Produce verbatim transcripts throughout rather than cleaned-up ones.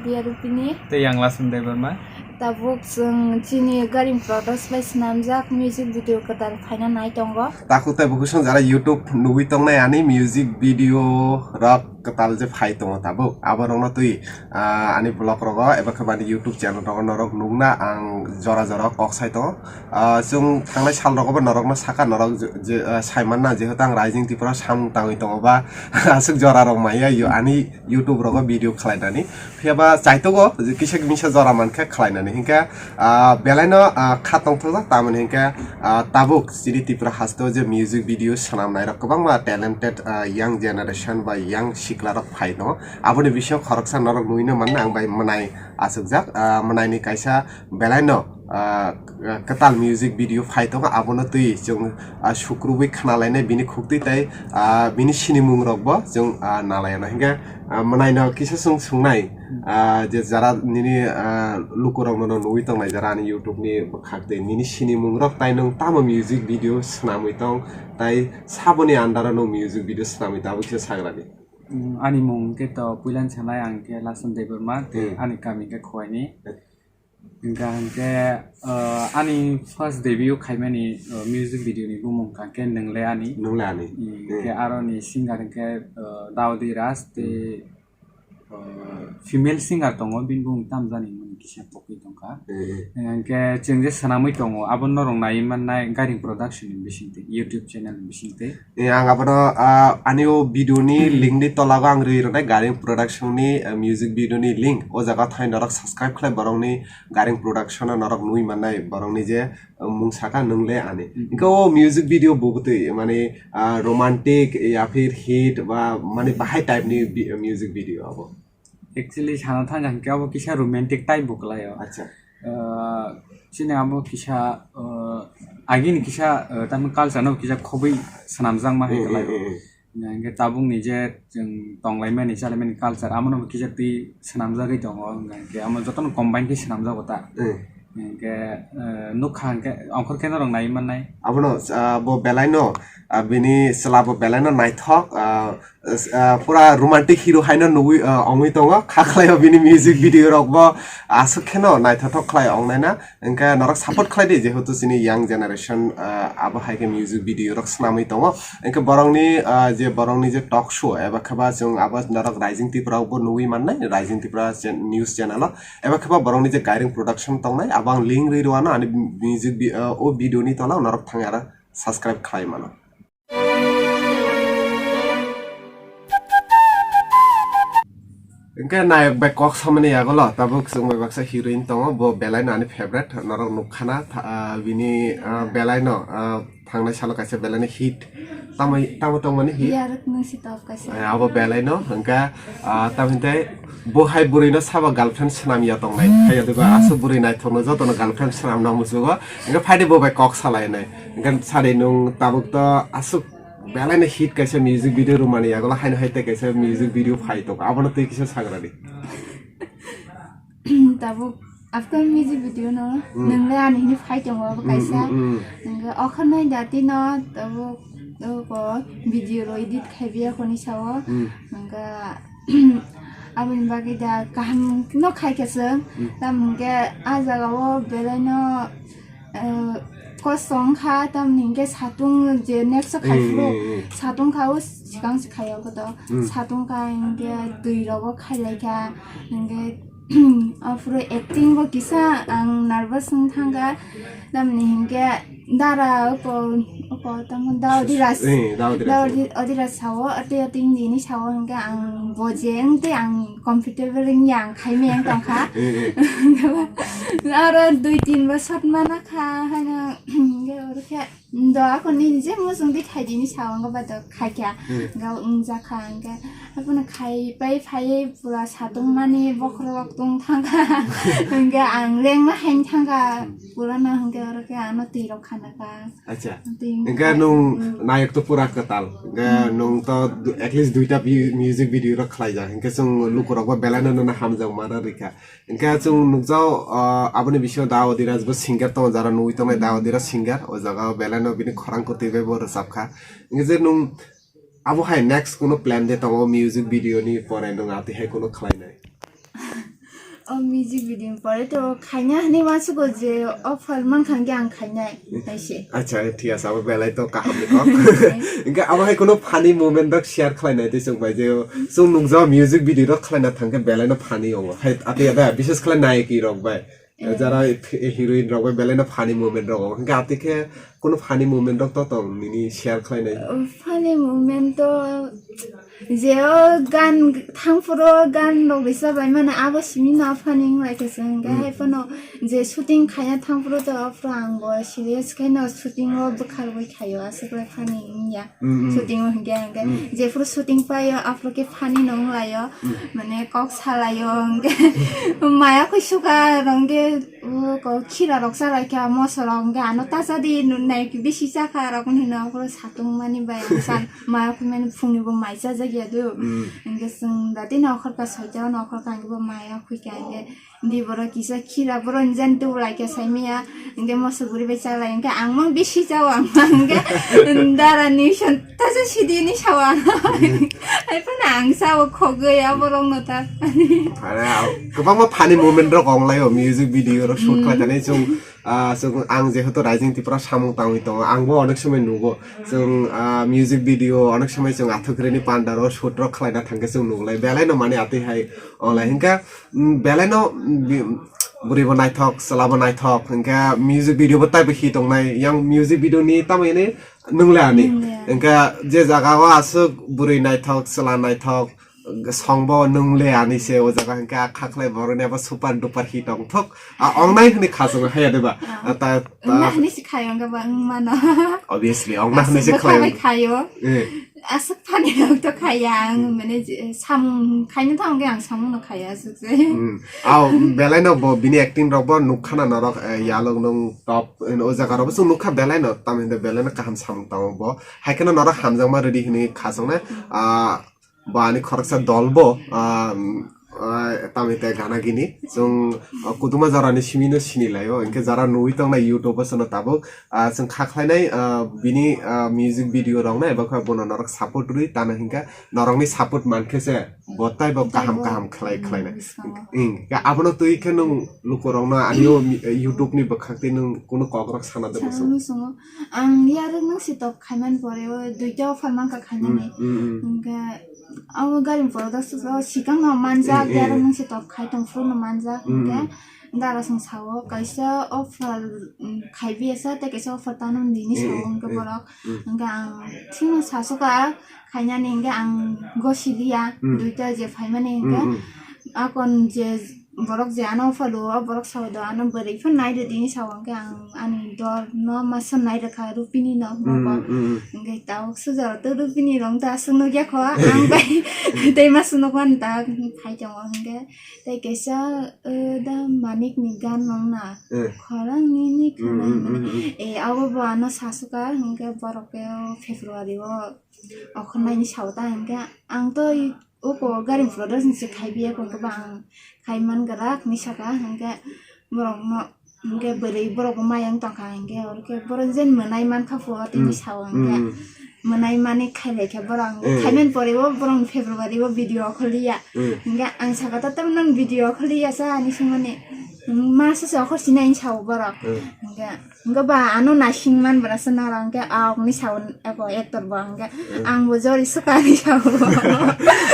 Pia Rupini. Tei yang Lason Debbarma. Tabuk chwng chini Garing Products bai swnamjak music video kwtal phaina nai tongo. Takhuk tei bukhuk song jara YouTube nugwi tongnai ani music video rok kwtal je phai tongo tabuk. Aborokno twi, ah, ani vlog rogo eba khe ani YouTube channel rogo norok nukna ang jora jora kok sai tongo. Ah, chwng thangnai sal rogo bo norokno saka norok je, je, ah, sai manna jehetu ang Rising Tripura samung tangwi tongo ba aswk jora rok maya yo ani YouTube rogo video khlainani. Phiya ba chaitogo je kisa misa jora mankhe khlainani. Hinkhe, ah, belaino, ah, kha tongthokjak tamoni hinkhe, ah, tabuk chini Tripura hasteo je music video swnamnairok kwbangma talented, ah, young generation ba young siklarok phai tongo. Aboni bisingo khoroksa norok nuino manna ang bai mwnai achukjak. Ah, mwnaini kaisa belaino, ah, kwtal music video phai tongo, abono twi chwng, ah, sukrubwi khna lainai bini khuktwi tei, ah, bini sinimung rokbo chwng, ah, na lainai. Hinkhe, ah, mwnaino kisa chwng sungnai, ah, je jara nini, ah, lukurok nono nugwi tongnai jara ani YouTube ni bwkhak tei nini sinimung rok tai nwng tamo music video swnamwi tong tai saboni andaro nwng music video swnamwi tong abo kisa sagrani. Mm, ani mung khe to puilan sanai ang khe Lason Debbarma tei Hmm. ani kami khe Khowaini. Hwnkha hwnkhe, uh, ani first debut khaimani, uh, music video ni bumung hwnkha khe Nwngle Ani. Nwngle Ani. Hmm, Hmm. Hwnkhe aroni singer hwnkhe, uh, Daudi Raj tei, Hmm. uh, female singer tongo, bini bumung tamjani mani kisa pokwi tongkha. Hmm. Hwnkhe chwng je swnamwi tongo, abo norok naiwi mannai Garing Production ni bisingtwi, YouTube channel ni bisingtwi. Eh, ang abono, ah, ani o video ni link ni tola o ang rwi rwnai Garing Production ni, ah, music video ni link. O jaga o thai norok subscribe khlai borok ni Garing Production o norok nui mannai borok ni je, ah, mung saka Nwngle Ani. Hmm. Hingke o music video bo bwtwi mane, ah, romantic ya phir hit ba mane bahai type ni bi-, music video abo. Actually, sana thang hingke abo kisa romantic type bo kwlai o. Acha. Ah, chini abo kisa, ah, agini kisa, ah, tamo culture no kisa khobwi swnamjakma hai Hmm, kwlai o. Hmm, hmm. Hingke tabuk ni je chwng tonglaimani, chalaimani culture, amo no kisa twi swnamjagwi tongo. Hingke amo jotono combine khe swnamjago ta. Hmm. Hingke, ah, nukha hingke ongkhor khe norok naiwi mannai. Abono, ah, bo belai no, ah, bini chwla bo belai no naithok, ah, ah, pura romantic hero haino nugwi, ah, ongwi tongo. Kha khlai o bini music video rok bo aswk kheno naithothok khlai ongnaina. Hingke norok support khlai di, jehetu chini young generation, ah, abo hai khe music video rok swnamwi tongo. Hingke borokni, ah, je borokni je talk show eba khe ba chwng abo norok Rising Tripura o bo nugwi mannai, Rising Tripura chen-, news channel o. Eba khe ba borokni je Garing Production tongnai, abo ang link rwi rwano ani music vi-, ah, o video ni tola o norok thangwi aro subscribe khlai mano. Hingke nayok bai kok samani yagulo tabuk chwng bai baksa heroine tongo, bo belai no ani favorite, norok nukha na, tha-, ah, bini, ah, belai no, ah, thangnai salo kaisa belai no hit, tamo, tamo tongmani hit. Yarwk nung si top kaisa. Eh, abo belai no, hingke, ah, tamo hinte bo hai bwrwi no sabo girlfriend swnam ya tongnai, hai ya diba aswk bwrwi naithok no joto no girlfriend swnam no musugo, hingke phaidi bo bai kok salai nai. Hingke sadi nung tabuk to aswk belai no hit kaisa music video rwmani yagulo haino hai tei kaisa music video phai tongo, abono twi kisa sagra di. Tabuk upcoming music video no Hmm. Nwngle Ani hwnwi phai tongo abo Hmm, kaisa. Hmm, hmm. Hingke okhornai dati no tabuk, tabuk o video rw edit khai biya hwnwi sao. Hmm. Hingke aboni bagwi da kaham no khai khe chwng. Hmm. Tamo hingke ah jaga o belai no eh, kosong kha, tamni hingke satung je next o khai phuru, Hmm, hmm, hmm. Satung kha o sikang se khai o koto. Hmm. Satung kha hingke twi rogo khai lai kha, hingke aphuru acting bo kisa ang nervous wng thang kha, tamni hingke dara oko, oko tamo Daudi Raj. Eh, Daudi Raj. Daudi, Daudi Raj sao, ate ate hingdi ni sao hingke ang bo je wng te ang comfortable wng ya ang khai meng tong kha. Eh, eh. Aro dui tin bosor mana kha, haino, hingke oro khe, do, ako nini je muchung di khai di ni sao, wngkha ba do khai kha, Hmm. Wngkha wngja kha, hingke, abono khai pai phai pura satung mani bokhorok tong thang kha, hingke ang lengma hain thang kha, pura no hingke oro khe ano twi rok khana kha. Acha. Twi Hingke nung Hmm. nayok to pura kwtal, hingke Hmm. nung to du-, at least duita vi-, music video rok khlai jak, hingke chwng lukurok bo belai no nono hamjak mana rikha. Hingke chwng nukjao, ah, aboni bisingo Daudi Raj bo singer tongo, jara nugwi tongnai Daudi Raj singer, o jaga o belai no bini khorang kwtwi bai bo rwchap kha. Hingke je nung abo hai next kuno plan de tongo music video ni pore nung ati hai kuno khlai nai? O music video ni pore to khaina hwnwi uansugo je offer mankha hwnkhe ang khainai, hai se. Acha, thik ase, abo belai to kaham ni kok. Hwnkhe abo hai kuno funny moment rok share khlainai tei chwng bai je chwng nukjak music video rok khlaina thangkhe belai no funny wngo. Hai ati ada, bishes khlai nayaki rok bai. Eh. Jara he-, heroine rok bai belai no funny moment rok wngo. Hwnkhe ati khe kuno funny moment rok to tong nini share khlainai? O funny moment to je o gan thangphuru gan rok risa bai mano abo simi no funny wng lai khe se hwnkhe. Hmm. Hai phano je shooting khaina thangphuru to aphuru ang bo serious khe no shooting o bwkha rwui khaio aswk lai funny wngya. Hmm, hmm. Shooting o hwnkhe hwnkhe Hmm. jephuru shooting paio aphuru khe funny no wng laio. Hmm. Mane kok salaio hwnkhe maya khoi suka rok hwnkhe o kok khira rok cha lai kha moso rok hwnkhe ano ta cha di nai bisi cha kha rok hino aphuru satung mani bai ang san. Maya khwi mani phungni bo mai chajak ya do. Mm. Hingke chwng dati nokhor ka soita o nokhor ka hingke bo maya khwi ka hingke di borok kisa khira borok ni jani tubulai khe saimaya hingke moso guri bai chalai hingke ang mang bisi chao ang mang hingke dara ni son ta se sidi ni sao ang ai phano ang sao khogoi a borok no ta. Are, kwbangma funny moment rok ong lai o music video rok shoot Mm. khlai thani chwng. Ah, so ang jehetu Rising Tripura samung tangwi tongo, ang bo onek somoi nugo. Chwng, ah, music video onek somoi chwng Athukreni pandaro shoot rok khlaina thangkhe chwng nuglai. Belai no mani atwi hai onglai. Hinkhe, mm, belai no, mm, bi-, bwrwi bo naithok, chwla bo naithok. Hinkhe music video bo taibo hit tongnai. Yang music video ni tamo yani nungle ani. Nungle ani. Hinkhe je jaga o aswk bwrwi naithok, chwla naithok, songbo nungle ani se o jaga hinkhe a khaklai boroni abo super duper hit ongthok. A ongnai hwnwi khachang haya deba. Ah. A ta, ta Wngna hwnwi se khayo, wngkha ba wng mano. Obviously, ongna hwnwi se Aswk khayo. Bwkha bai khayo. Eh. Aswk funny rok to khaya, ang mane je, samung khaina thang khe ang samung no khaya aswk se. Hmm. Aw, belai no bo bini acting rok bo nukha na norok, eh, yalok nung top, eh, o jaga rok bo chwng nukha belai no, tamni hwnba belai no kaham samung tango bo. Hai kheno norok hamjakma rwdi hwnwi khachang nai. Ah, Bo ani khoroksa dol bo, ah, ah, tamni tei gana gini. Chwng, ah, kutuma jora ni simi no sini lai o. Hinkhe jara nugwi tongnai YouTube o chwngno tabuk, ah, chwng kha khlainai, ah, bini, ah, music video rok no eba khe bono norok support rwi tano hinkhe norok ni support mankhe se bo taibo kaham kaham khlai khlainai. Hwnkhe abono twi khe nwng lukurokno ani o mi-, YouTube ni bwkhak twi nwng kunu kokrok sana de muchung? Sana muchungo. Ang yarwk nwng se top khaimani pore o duita offer mankha khainani. Mm, mm, mm. Hwnkhe abo gari product o sikang no manjak, Mm, mm. yarwk nwng se top khai tong phuru no manjak. Mm, Hwnkhe mm. dara song sao kaisa offer, mm, khai biya sa tei kaisa offer tano nini Mm, sao mm, hwnkhe mm, borok. mm. Hwnkhe ang thikno sasoka khainani hwnkhe ang gosi liya Mm. duita je phaimani hwnkhe Mm, mm. akon je borok je ano offer o, borok sao do ano bwrwi phano nai rwdi hinwi sao, hwnkhe ang ani dol no masa nai rwkha Rupini no nogo. Mm, mm, mm. Hwnkhe tabuk suja rok to Rupini rok to aswk nukya kho, ang bai tei masa nukmani ta phai tongo hwnkhe. Tei kaisa, eh, da Manik ni gan nong na, Eh. khorang nini Mm, khwlai mm, mani. Mm, mm. Eh, abo bo ano sasuka hwnkhe borok ke o February o okhornaini sao ta hwnkhe ang to Oko gari production se khai biya ko khe bang khai man grak ni saka hwnkhe borok no hwnkhe bwrwi borok bo mayang tongkha hwnkhe oro khe borok jen mwnai mankha pho tini Mm. sao hwnkhe Mm. mwnai mani khai lai khe borok hwnkhe Mm. khai man pore bo borok ni February o video kholiya Mm. hwnkhe ang saka tatam nang video kholiya sa ani sumani masa se okhor sinai sao borok Mm. hwnkhe Hwnkhe ba ano naising man bwrasa nara hwnkhe a okni sao eko actor bo hwnkhe Mm. ang bo jori swkani sao.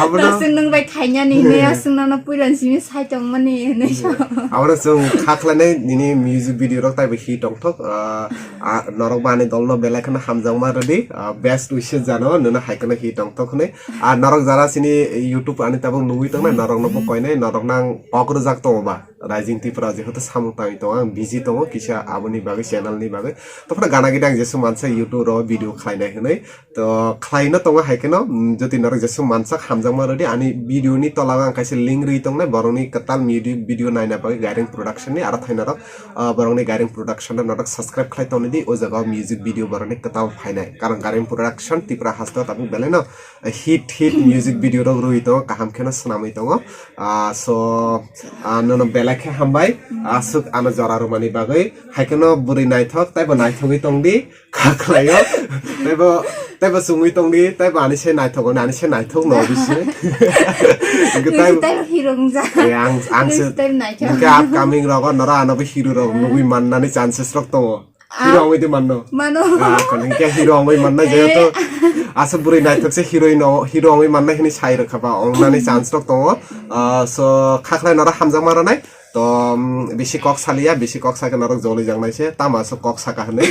Abono Aswk nwng bai khainani hinwi aswk nono puila simi sai tongmani hinwi sao. Abono chwng kha khlainai nini music video rok taibo hit tongthok, ah, ah, norok bo ani dolno belai kheno hamjakma rwdi, ah, best wishes jano nono hai kheno hit tongthok hinwi. Ah, norok jara sini YouTube ani tabuk nugwi tongnai norokno bo koinai norokno ang kok rwjak tongo ba. Rising Tripura jehetu samung tangwi tongo, ang busy tongo kisa aboni bagwi channel ni bagwi. Tophano gana gini ang jesuk mansa YouTube ro video khlainai hinwi. To khlaino tongo hai kheno, mm, jotoi norok jesuk mansak hamjakma rwdi ani video ni tola o ang kaisa link rwi tongnai borokni kwtal music video naina bagwi Gairing Production ni aro thai norok, ah, borokni Gairing Production no norok subscribe khlai tongdi o jaga o music video borokni kwtal phainai. Karon Gairing Production Tripura haste o tabuk belai no hit hit music video rok rwi tongo kaham kheno swnamwi tongo. Ah, so, ah, nono belai Khe hambai, aswk ano jora rwmani bagwi, haikheno bwrwi naithok, taibo naithogwi tongdi, kha khlaio, taibo, taibo chumui tongdi, taibo ani se naithok, ani se naithok no bisi. Hwnkhe Nwng taibo, taibo hero wngjak. Eh, ang, ang se, Nwng taibo naithok. Hwnkhe upcoming rogo noro ano bo hero rok nugwi mannani chances rok tongo. Hero wngwi di manno. Mano. Ah, kon hingke hero wngwi manna jehetu aswk bwrwi naithok se hero no, hero wngwi manna hini sai rwkha ba, wngnani chance rok tongo. Ah, so, kha khlai noro hamjakma rwnai. To, mm, bisi kok saliya, bisi kok sakhe norok joli jaknai se, tamo aswk kok saka hwnwi.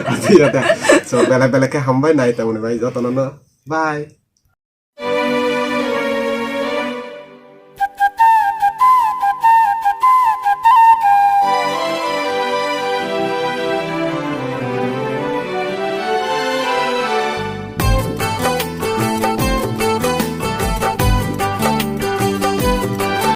Ati ya da. So, belai belai khe hambai nai tongni bai jotono no. Bye.